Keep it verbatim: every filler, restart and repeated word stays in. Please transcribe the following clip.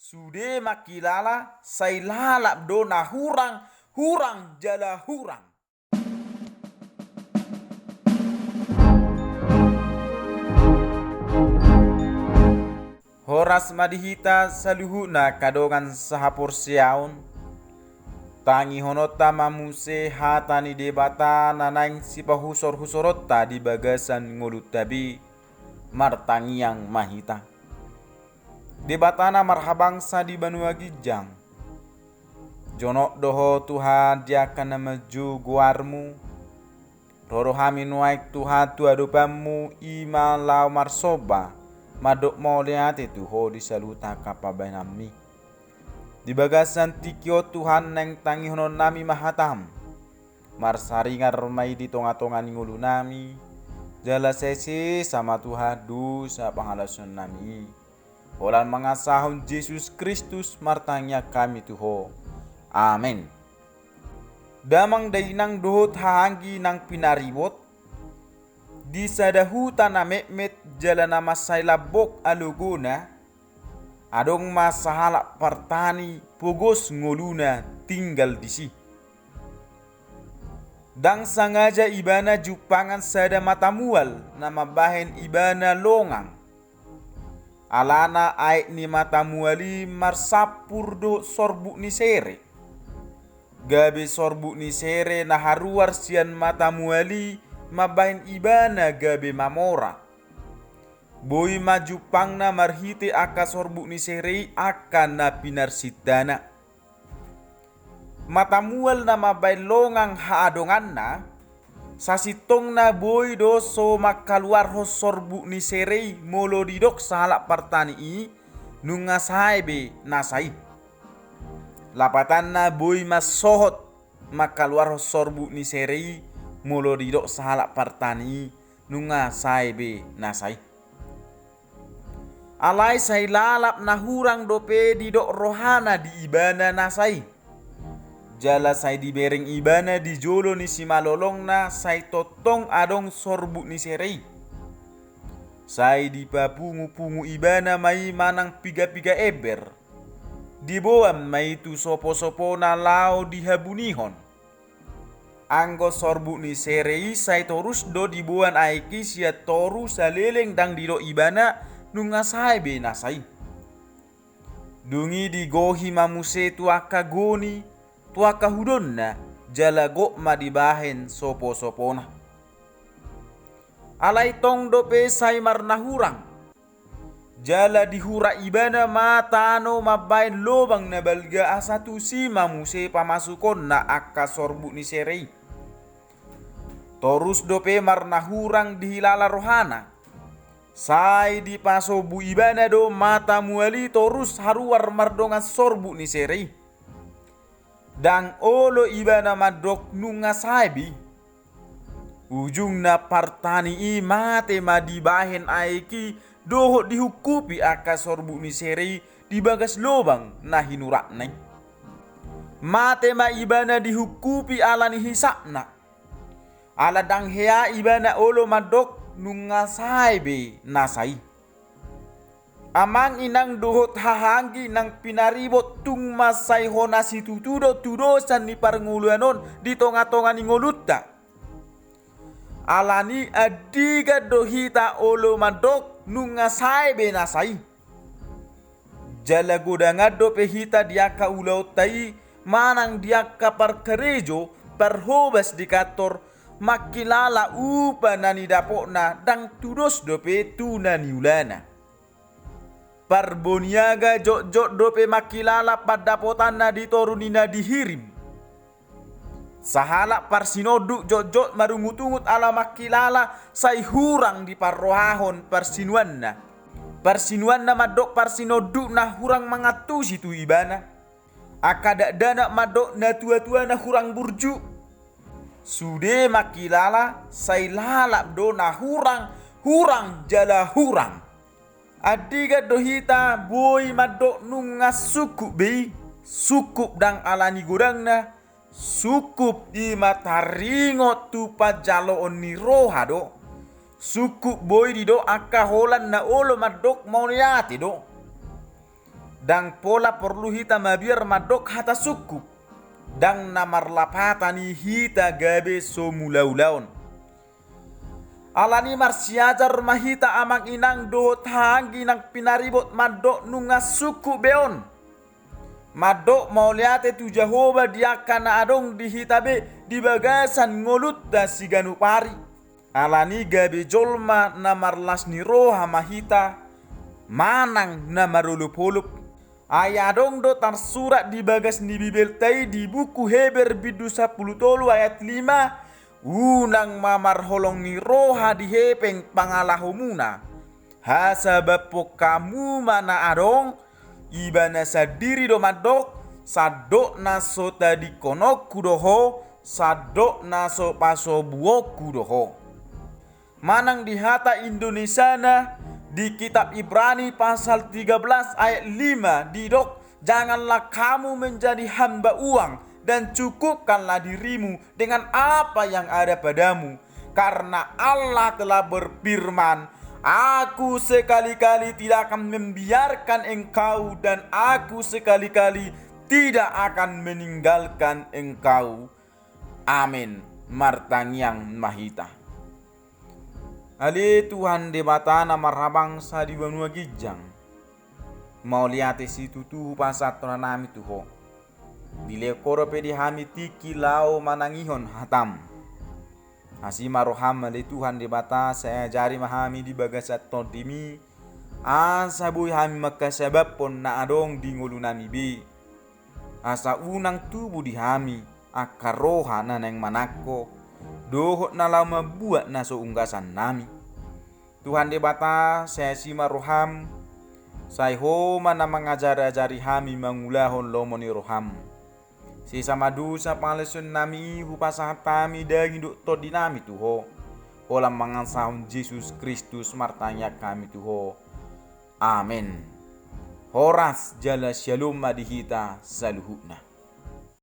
Sude mangkilala sai lalap do na hurang, hurang jala hurang. Horas ma di hita saluhutna angka dongan sahaporseaon. Tangihononta ma muse hata ni Debata na naeng sipahusorhusoronta di bagasan ngolunta be. Martangiang ma hita. Debata na marhabangsa di banua ginjang, jonok do Ho Tuhan di angka na manjou goarmu. Ro do hami nuaeng Tuhan tu adopanmu, i ma laho marsomba, mandok mauliate tu Ho di saluhut angka pambahenanmi. Di bagasan tingki on Tuhan, naeng tangihononnami ma hatam. Marsaringar ma i di tongatonga ni ngolunami, jala sai sesa ma Tuhan dosa pangalaosionnami i. Holan mangasahon Jesus Kristus martangiang hami tu Ho. Amen. Damang dainang dohot hahaanggi nang pinaribot, di sada huta na metmet jala na mansai lambok alogona, adong ma sahalak partani pogos ngoluna tinggal disi. Ndang sangaja ibana jumpangan sada matamual na mambahen ibana longang. Alana aek ni matamual i marsampur dohot sorbuk ni sere. Gabe sorbuk ni sere na haruar sian matamual i mambahen ibana gabe mamora. Boi ma jumpangna marhite angka sorbuk ni sere i angka na pinarsintana. Matamual na mambahen longang haadonganna, sasintongna boi do so mangkaluarhon sorbuk ni sere i molo didok sahalak partani i, nunga sae be nasa i. Lapatanna boi mansohot mangkaluarhon sorbuk ni sere i molo didok sahalak partani i, nunga sae be nasa i. Alai sai lalap na hurang dope didok rohana di ibana nasa i. Jala sai dibereng ibana di jolo ni simalolongna sai tongtong adong sorbuk ni sere i. Sai dipapungupungu ibana ma i manang pigapiga ember. Diboan ma i tu soposopona laho dihabunihon. Anggo sorbuk ni sere i sai torus do diboan aek i sian toru saleleng ndang didok ibana nunga sae be nasa i. Dung i digohi ma muse tu angka goni, tu angka hudonna, jala gok ma dibahen soposopona. Alai tong dope sai marnahurang. Jala dihura ibana ma tano mambahen lobang na balga asa tusi ma muse pamasukonna angka sorbuk ni sere i. Torus dope marnahurang dihilala rohana. Sai dipasombu ibana do matamual i torus haruar mardongan sorbuk ni sere i. Ndang olo ibana mandok nunga sae be i. Ujungna partani i mate ma dibahen aek i dohot dihungkupi angka sorbuk ni sere i di bagas lobang na hinuratna i. Mate ma ibana dihungkupi ala ni hisapna. Ala ndang hea ibana olo mandok nunga sae be nasa i. Amang inang dohot hahaanggi nang pinaribot, tung mansai hona situtu do tudosan ni parngoluan on di tongatonga ni ngolunta. Alani andigan do hita olo mandok nunga sae be nasa i. Jala godangan dope hita di angka ulaonta i manang di angka parkarejo, parhobas di kantor, mangkilala upa na nidapotna ndang tudos dope tu na niulana. Parboniaga jotjot dope mangkilala pandapotanna di toru ni na dihirim. Sahalak parsinonduk jotjot marungutungut ala mangkilala sai hurang diparrohahon parsinuanna. Parsinuanna mandok parsinondukna hurang mangantusi tu ibana. Angka dakdanak mandok natuatuana hurang burju. Sude mangkilala sai lalap do na hurang, hurang jala hurang. Andigan do hita boi mandok nunga sungkup be i, sungkup ndang ala ni godangna, sungkup i ma taringot tu panjaloon ni roha do, sungkup boi didok angka holan na olo mandok mauliate do. Ndang pola porlu hita mabiar mandok hata sungkup, ndang na marlapatan i hita gabe so mulaulaon. Alani marsiajar ma hita amang inang dohot haanggi nang pinaribot mandok nunga sungkup be on. Mandok mauliate tu Jahowa di angka na adong di hita be di bagasan ngolunta siganup ari. Alani gabe jolma na marlas ni roha ma hita, manang na marolopolop. Ai adong do tarsurat di bagas ni Bibelta i di buku Heber bindu sampulu tolu ayat lima, unang ma marholong ni roha di hepeng pangalahomuna. Hasabapon hamu ma na adong, ibana sandiri do mandok, sandok na so tadingkononku do ho, sandok na so pasobuonku do ho. Manang di hata Indonesiana, di kitab Ibrani pasal tiga belas ayat lima didok, janganlah kamu menjadi hamba uang dan cukupkanlah dirimu dengan apa yang ada padamu. Karena Allah telah berfirman, Aku sekali-kali tidak akan membiarkan engkau dan Aku sekali-kali tidak akan meninggalkan engkau. Amin. Martangiang ma hita. Ale Tuhan Debata na marhabangsa di banua ginjang, mauliate situtu hupasahat rohanami tu Ho. Dilehon Ho dope di hami tingki laho manangihon hataM. Asi ma rohaM ale Tuhan Debata, sai ajari ma hami di bagasan TondiMi, asa boi hami manghasabaphon na adong di ngolunami be. Asa unang tubu di hami angka roha na naeng manangko, dohot na laho mambuat na so unggasannami. Tuhan Debata, sai asi ma rohaM, sai Ho ma na mangajarajari hami mangulahon lomo ni rohaM. Sesa ma dosa pangalaosionnami i, hupasahat hami daging dohot tondinami tu Ho. Holan mangasahon Jesus Kristus martangiang hami tu Ho. Amen. Horas jala syalom ma di hita saluhutna.